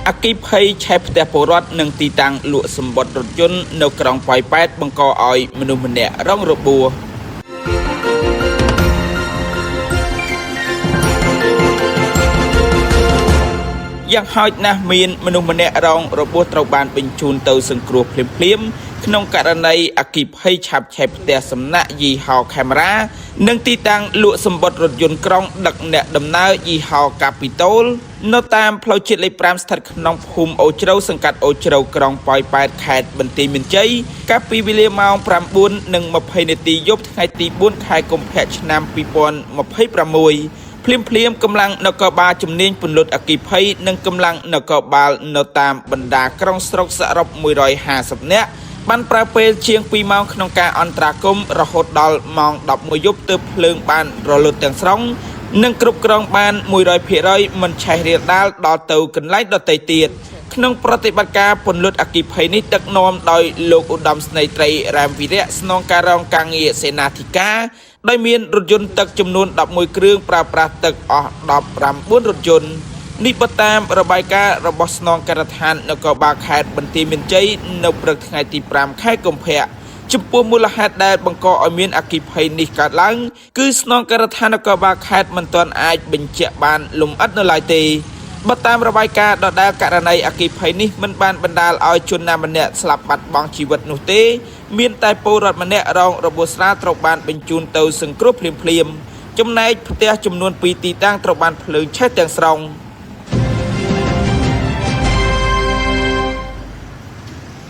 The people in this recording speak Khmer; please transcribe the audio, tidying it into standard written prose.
អគ្គិភ័យឆេះផ្ទះពលរដ្ឋនិងទីតាំងលក់សម្បត្តិរថយន្តនៅក្រុងប៉ោយប៉ែតបង្កឲ្យមនុស្សម្នាក់រងរបួសយ៉ាងហោចណាស់មានមនុស្សម្នាក់រងរបួសត្រូវបានបញ្ជូនទៅសង្គ្រោះភ្លាមៗក្នុងករណីអគ្គិភ័យឆាបឆេះផ្ទះសំណាក់យីហោកាមេរ៉ានិងទីតាំងលក់សម្បត្តិរថយន្តក្រុងដឹកអ្នកដំណើរយីហោកាពីតូលនៅតាមផ្លូវជាតិលេខ5ស្ថិតក្នុងភូមិអូជ្រៅសង្កាត់អូជ្រៅក្រុងប៉ោយប៉ែតខេត្តបន្ទាយមានជ័យកាលពីវេលាម៉ោង9:20នាទីយប់ថ្ងៃទី4ខែកុម្ភៈឆ្នាំ2026ភ្លាមភ្លាមកម្លាំងនគរបាលជំនាញពន្លត់អគ្គិភ័យនិងកម្លាំងនគរបាលនៅតាមបណ្ដាក្រុងស្រុកសរុប150នាក់បានប្រើពេលជាង2ម៉ោងក្នុងការអន្តរាគមន៍រហូតដល់ម៉ោង11យប់ទើបភ្លើងបានរលត់ទាំងស្រុងនិងគ្រប់គ្រងបាន100%មិនឆេះរាលដាលដល់ទៅកន្លែងដទៃទៀតក្នុងប្រតិបត្តិការពន្លត់អគ្គិភ័យនេះដឹកនាំដោយលោកឧត្តមស្នេហ៍ត្រីរ៉ែមវីរៈស្នងការរងការងារសេនាធិការដោយមានរថយន្តទឹកចំនួន11គ្រឿងប្រើប្រាស់ទឹកអស់19រថយន្តនេះបើតាមរបាយការណ៍របស់ស្នងការដ្ឋាននគរបាលខេត្តបន្ទាយមានជ័យនៅព្រឹកថ្ងៃទី5ខែកុម្ភៈចំពោះមូលហេតុដែលបង្កឲ្យមានអគ្គិភ័យនេះកើតឡើងគឺស្នងការដ្ឋាននគរបាលខេត្តមិនទាន់អាចបញ្ជាក់បានលម្អិតនៅឡើយទេបើតាមរបាយការណ៍ដដែលករណីអគ្គិភ័យនេះមិនបានបណ្ដាលឲ្យជនណាម្នាក់ស្លាប់បាត់បង់ជីវិតនោះទេមានតែពលរដ្ឋម្នាក់រងរបួសស្រាលត្រូវបានបញ្ជូនទៅសង្គ្រោះភ្លាមៗចំណែកផ្ទះចំនួន2ទីតាំងត្រូវបានភ្លើងឆេះទាំងស្រុង។